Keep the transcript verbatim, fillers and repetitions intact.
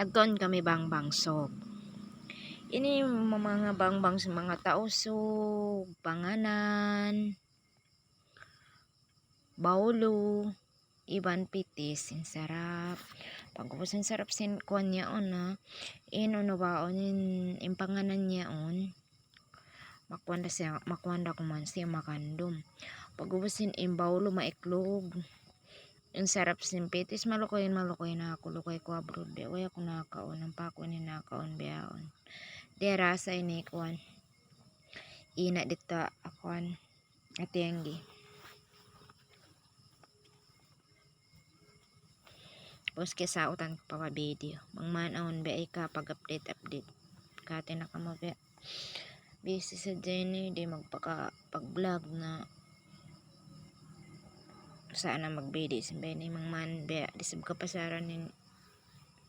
Nagkaun kami bangbang sug. Ini manga bangbang sin manga Tausug, Panganan, Baulu, iban Pitis, in sarap. Pag'ubus in sarap sin kuwan yaun, ha. In unu ba, in, in Panganan yaun. Makuan da siya, makuan da kuman siya makandum. Pag'ubus in, in Baulu maiklug. In sarap sin Pitis, malukuy, malukuy na aku, lugay ku abroad, biya', way aku nakaun, ampa aku ini nakaun, biya' yaun. Di' rasa ini kuwan. Ina' didtu, kuwan, Ate Anggi. Pus kisautan ku pa ba video. Bang man awn biya' ika pag-update, update. Kati na kamu biya'. Busy sadja ini, di' magpaka-, pag-vlog na. Saan na magbidi sin biya' ini, bang man biya', di' sab kapasaran in